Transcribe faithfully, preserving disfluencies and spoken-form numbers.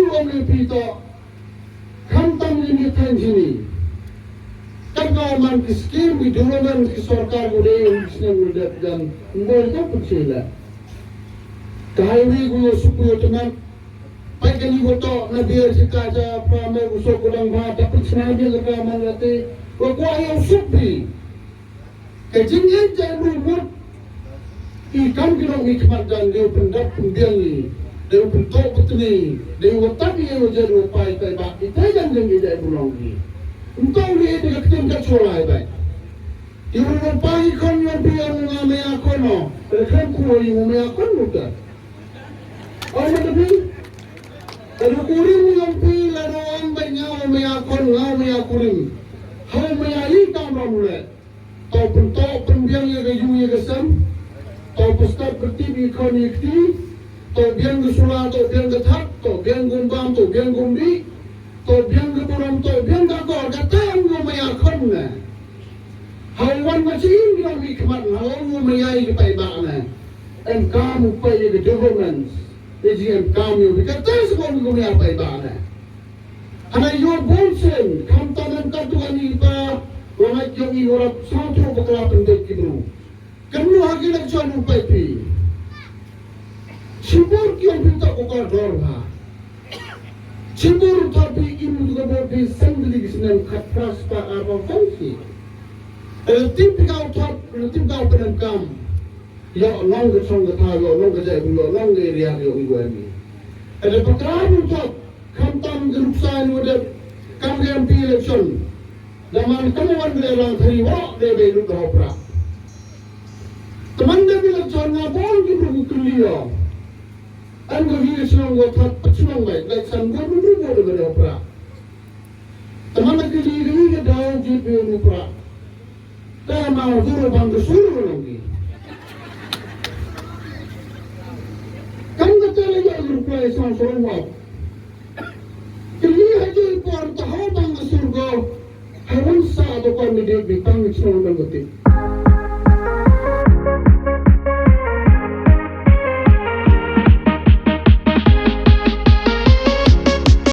Ong ïa phi to, khamtam ïa ngi thaiñ jini. Kat ka man ki skim, ki development ki sorkar u dei u snem u dep jan. Ngoi to pun sila. Ka highway ku ïa suk ku ïa temat. Pai kani ko to na biar sika ja pramai ku sok ku dang ba da pun sna biar ka man late. Wa ku ïa suk bi. Ka jingïeit jong u mut i kam ki nongmihkhmat jan dei u pyndap pynbiang i, dei u pyntok pytni, dei u tap i u jan u pai tai bak i tai jan jong i dei u long i. Ym tong i te ka ktien ka chulai bai. I u long pai i khon yong pi yong nga me ya khon no. Ka khon ku i u me ya khon lu ka. Oi ma te pi. Ka kurim yong pi la no ang bai nga u me ya khon nga u me ya kurim. Ha u me ya i kam ram le. To pyntok pynbiang ïa ka ïung ïa ka sem. To pynstad pynti ïa ka khon ïa ka kti. To biang ka sula, to biang ka thak, to biang ka umbam, to biang ka umdih. To biang ka burom, to biang ka kor, kata ong u maya khon ne. Ha u wan ma chi ïing ki nongmihkhmat, ha ong u maya ïa ki paidbah ne. Em kam u peit ïa ka development. Ïa ji em kam ïa u, kata sbon u maya paidbah ne. Hana ïoh bun sien, khamtam em katto katne i pa, wa ngat ïoh i warap sawthuh bakla pynbeit ki bru. Kamnu ha ki election u peit phi. Shibun ki ong phi to ko kordor ha. Shibun u thap phi im tu ka bor phi seng dili ki snem khatphra spah arphew san shi. Eh, tip phi ka u thap, tip ka u pyndonkam. Ïoh long ka chong ka thaw, ïoh long ka jaitbynriew, ïoh long ka area, ïoh i wan i. Hynda pakla u thap, khamtam ka nuksa u dep kam ka M P election. Da man kam wan ka Rangthari, wa dei bai lut ha u prah. Te man da election nga bun ki bru ki kylli ïa. Em ka hi shnong wa thap pa shnong bai, bai san bun bru bru da bai ha u prah. Te man da kylli ka hi ka daw jied bai ha u prah. Te ma u dur bang ka sur ka long ki. Kam ka te la ïa ka reply song song wa. Kylli ha jied por te ha u bang ka sur ko. Ha wan sa da kon ni dei bi pang shnong bang ka tip.